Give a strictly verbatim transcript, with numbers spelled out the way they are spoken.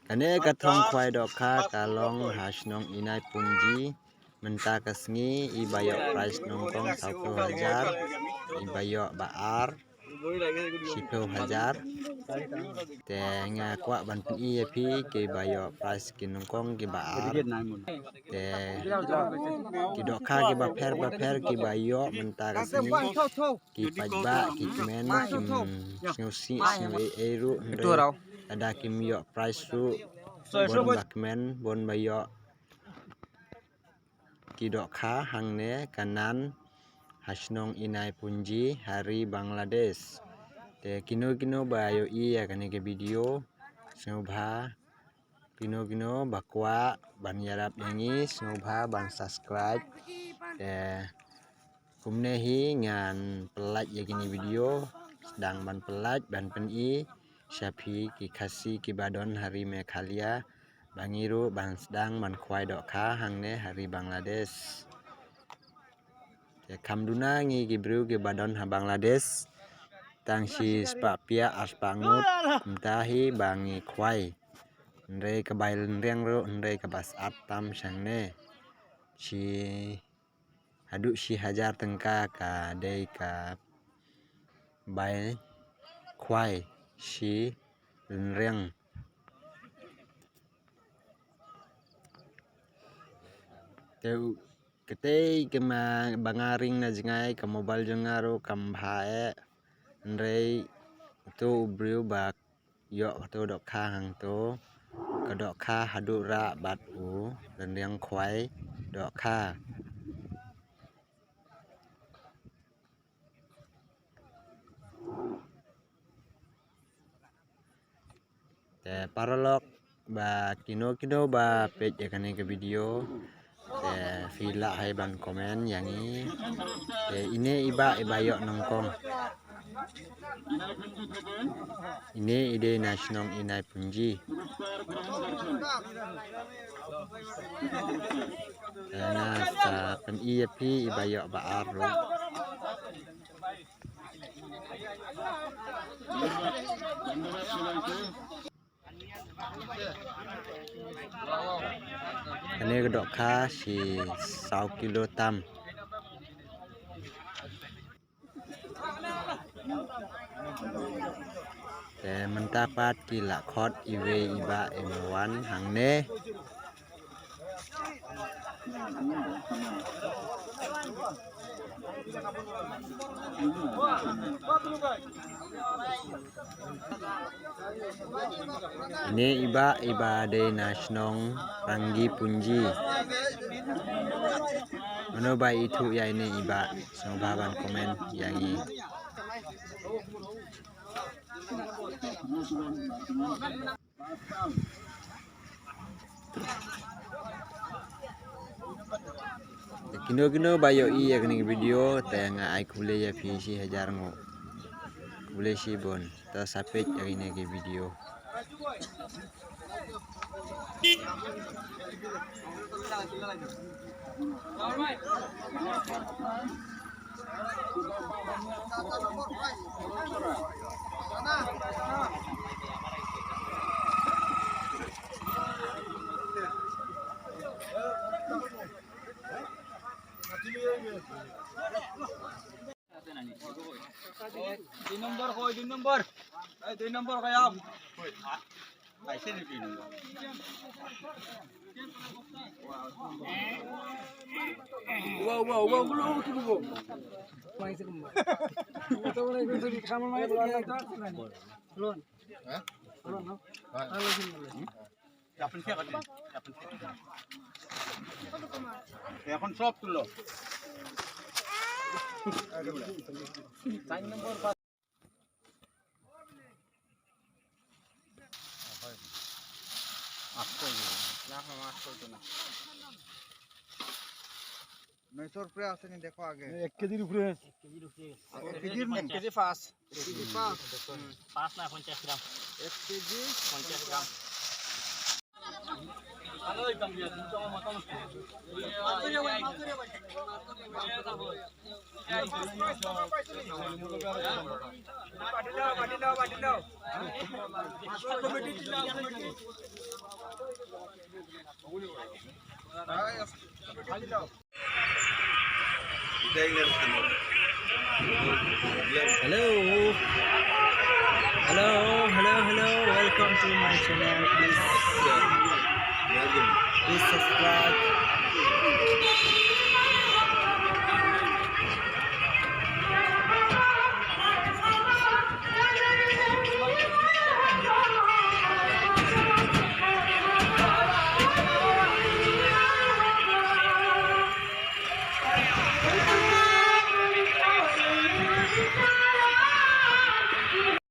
Kane ka thong khwai dohkha ka long ha shnong Inai Punji. Mynta ka sngi i ba ïoh prize nyngkong sawphew hajar, i ba ïoh ba ar shiphew hajar. Te nga kwah ban pyni ïa phi ki ba ïoh prize ki nyngkong ki ba ar. Te ki dohkha ki ba pher ba pher ki ba ïoh mynta ka sngi. Ki paidbah ki kmen kim sngewsih sngewei ei ruh hynrei lada kim ïoh prize ruh bun ba kmen bun ba ïoh ki dohkha hangne ka nan ha shnong Inai Punji ha ri Bangladesh. Te kino kino ba ïohi ïa kane ka video sngewbha, kino kino ba kwah ban ïarap ïa ngi sngewbha ban subscribe. Te kumne hi ngan pyllait ïa kine video, sdang ban pyllait ban pyni sha phi ki Khasi ki ba don ha ri Meghalaya ba ngi ruh ban sdang ban khwai dohkha hangne ha ri Bangladesh. Te kham duna ngi ki briew ki ba don ha Bangladesh tang shi spah piah ar spah ngut mynta hi ba ngi khwai. Hynrei ka bai lynriang ruh hynrei ka ba sat tam shangne. Shi haduh shi hajar tyngka ka dei ka bai khwai shi lynriang. Te u- katei ka ma ba nga ring na jngai ka mobile jong nga ruh kam bha eh. Hynrei uto u briew ba ïoh kato dohkha hangto ka dohkha haduh rah bad u lynriang khwai dohkha. Te paralok ba kino kino ba peit ïa kane ka video te phi lah hi ban comment ïa ngi. Te ine i ba i ba ïoh nyngkong. Ine i dei na shnong Inai Punji. Te nga sa pyni ïa phi i ba ïoh ba ar ruh. Kane ka dohkha shi saw kilo tam. Te mynta pat ki la khot iwei i ba i wan hangne. Ine i ba i ba dei na shnong Ranggi Punji. Mano ba ithuh ïa ine i ba sngewbha ban comment ïa ngi. Te kino kino ba ïohi ïa kane ka video te nga ai khublei ïa phi shi hajar nguh. Khublei shibun. Te sa peit ïa kane ka video. Dui nombor, koi, dui nombor. Eh, dui nombor kaya. Wow, wow, wow, gulo, gulo, gulo. এখন সব তুলো। নয়শোর উপরে আসেনি, দেখো আগে। এক কেজির উপরে। এক কেজির উপরে। এক কেজির নেই। এক কেজি পাঁচ। এক কেজি পাঁচ। হুম। পাঁচ না, পঞ্চাশ গ্রাম। এক কেজি পঞ্চাশ গ্রাম। Hello. Hello, hello, hello. Welcome to my channel. Please, uh, please subscribe.